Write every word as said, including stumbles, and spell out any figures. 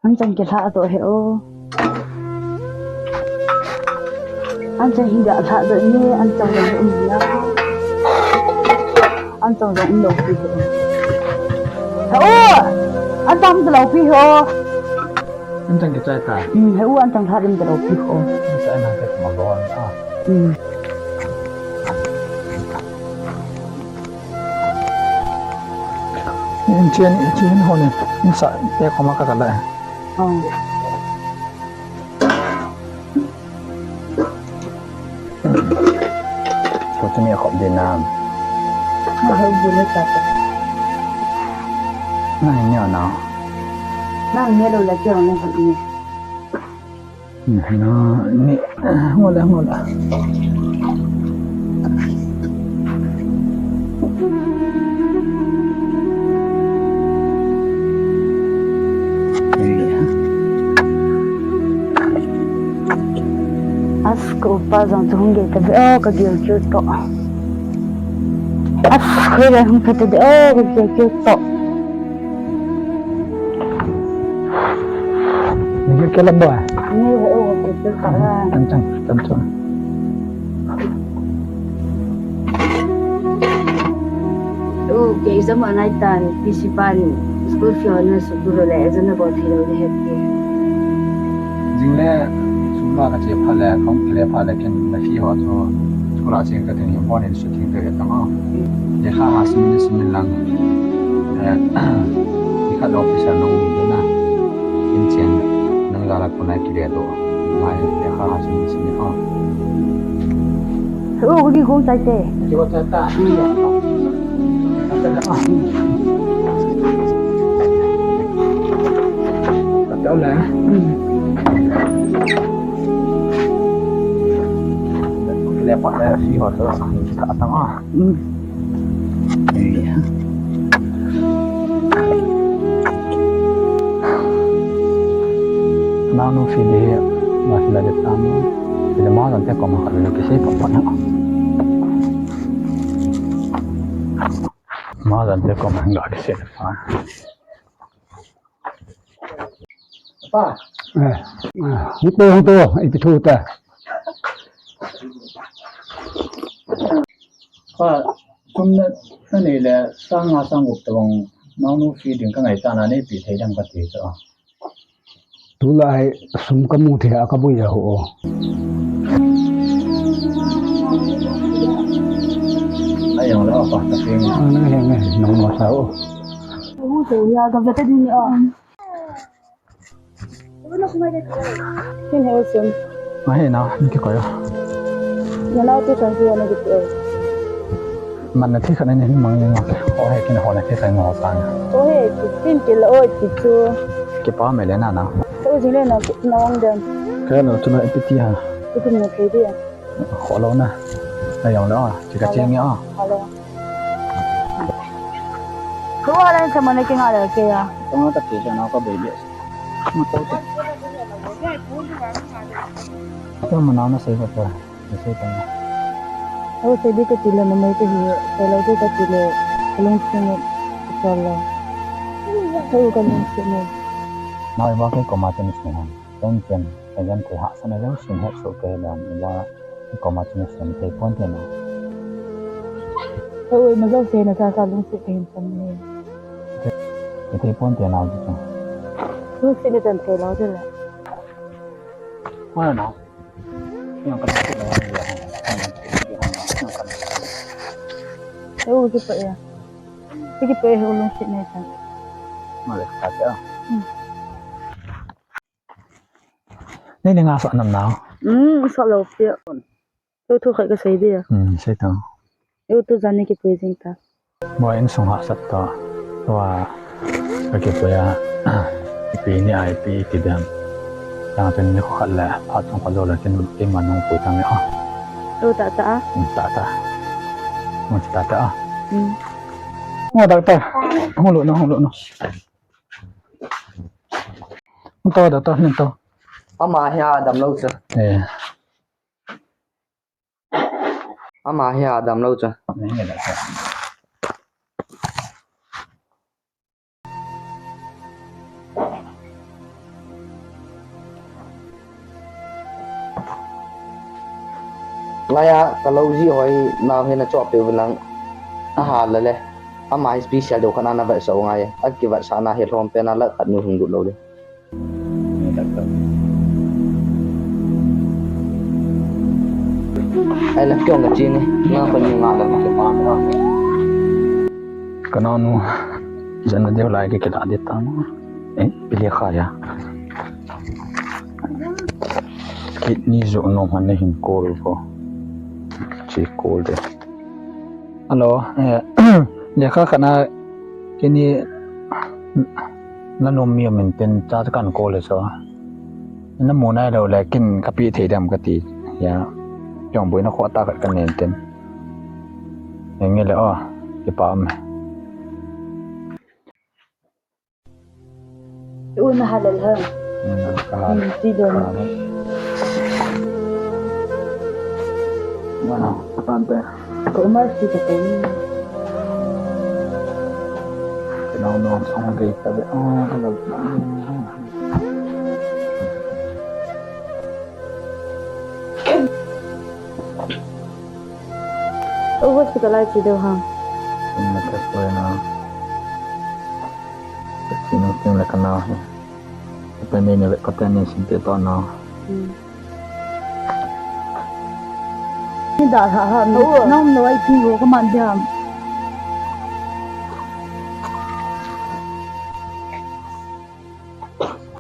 Anchang kilha doh hih o. Anchang hi ga lha doh ni, anchang jong um na. Anchang jong um lou pi hih o. Hih o! Anchang um lou pi hih o. Anchang kichai ta. Um, hih o, anchang lha ding lou pi hih o. Kichai na te kuma bon a. Um. Inchen, inchen ho ne, insa te koma ka kala. Oh. Ko chumi khop din na. Na ho bu ne ta ta. Na ni na. Na ni lo la ke ne ho ni. Na, ni, ngole, ngole. As, ka upa jong chu hung gei ta ve o, ka gel chu to. As, khoi le hung pha ta de o, ka gel chu to. Ni ke lam ba? Ni he o ke ke ka la. Tan tan tan tan. O ke exam anai tan P C pan school fee hon na sukul le exam na bol thei lou ni he ke. Jing le sum la ka che pha le khong le pha le ken na fee ho chu school a cheng ka thei ni bon in su thei ka ta ma. Lekha ha sim ni sim lang. Eh, ni khat officer nong ni na. In chen nang la la ko na ki le do. Mai lekha ha sim ni sim ni ha. O, ko ki ko chai te. Ki ko chai ta. Ka tau le. Le pa le fee ho to sa ni ta ta ma. Naonu fee de, ma fee la de tam. Fee de ma jan te koma khat le kisei pa pa na. Ma jan te koma ga kisei pa. Pa. Eh, eh, hung to, hung to, ipi thu ta. Pa, sum na, na nei le, sang nga sang gup tabang, naonu fee ding ka ngai ta na nei pi thei dam ka ti chu. Tulai sum ka mu thei a ka boi a ho. Ai, jong le, pa, ta pi. Ah, na he nge, nong mo sa o. Hu to ya ka ve ta ding a. Kin he sum. Ma he na, ni ki ko ya. Na la ti kan ti na ki ti. Man na thi khat na ni mang ni ma. O he kin ho na thi khat ngo sang. O he, tin ti la o ti chu. Kipa me le na na. To jing le na na wang den. Ka lo chu na ipi ti ha. Ipi mo thei dia. Kho lo na. Ai jong le o. Chi ka ching ni o. Hello. Ko wa le sa mo ne ki nga le ke ya. Ko nga ta ti sa na ko be be. Mo to te. To mo na na sei ko to. Ni sei ta na. O sei bi ka ti le mo me te hi. Sei lo te ka ti le. Ka lung si ni. Ka lo. Ko ka lung si ni. Na ba ke ko ma te ni si ni. Chen chen, ka jan thei hahsatna jouse hin hetsah kei lou, ba, koma chun sem thei ponte na. Oi, ma jouse na sa sa lungset kahin sem ni. Thei ponte na chu. Lungset ni tan thei lou de le. Koi na. Yang ka thei lou ya. Oi, kipe ya. Kipe he lungset ni tan. Ma le ka ta. Hmm. Nei, nei nga sa nam nau. Hmm, sa lou pi. Tu thu khai ka sei dia. Hmm, sei ta. Eu tu jan ni kipui jing ta. Mo insung hahsat ta. Wa ka kipui a. Ipi ni a ipi ti dam. Tang ten ni ko khat le, phat chung ko lo le kin, kin ma nung pui tang ni a. Eu ta ta a. Hmm, ta ta. Mo ta ta a. Hmm. Mo ta ta. Hung lo no, hung lo no. To, to, to, nin to. Ama hi adam lou chu. Eh. Ama hi adam lou chu. Ni nge da. Laiya, ka lou ji hoi nau hi na chop pe u lang. A ha la le. Ama hi special deu khat na na vetsah u ngai. A kivetsahna hi lhom pen a la khat nu hung lut lou le. Ai la kyong ka chi ni. Nga pa ni nga la ma. Ka nau nu. Jan na deu lai ke ke la de ta ma. Eh, pili kha ya. Kidney jo no han ne hin call ko. Chi call de. Hello, eh, lekha khat na kini na nom mi min tin cha kan call le so. Na mu nai lo le kin ka pi thei dem ka ti. Ya. Jong boi na kho ta khat ka nen tin. Nge le o, kipa um. U na halal ha. Hmm, ka Hmm, ti don. Ka Mana, tante. Ko mar ti ka te. Ka nau nu song dei ta be. Ah, ka lo. U hospital a chi deu ha. Hmm, ka soi na. Ka sino sino le ka nau hi. Ka te ni ne ve ka te ni sin te to na. Hmm. Ni da ha ha, mi Oh. Nang no ai ti ho ka man dia.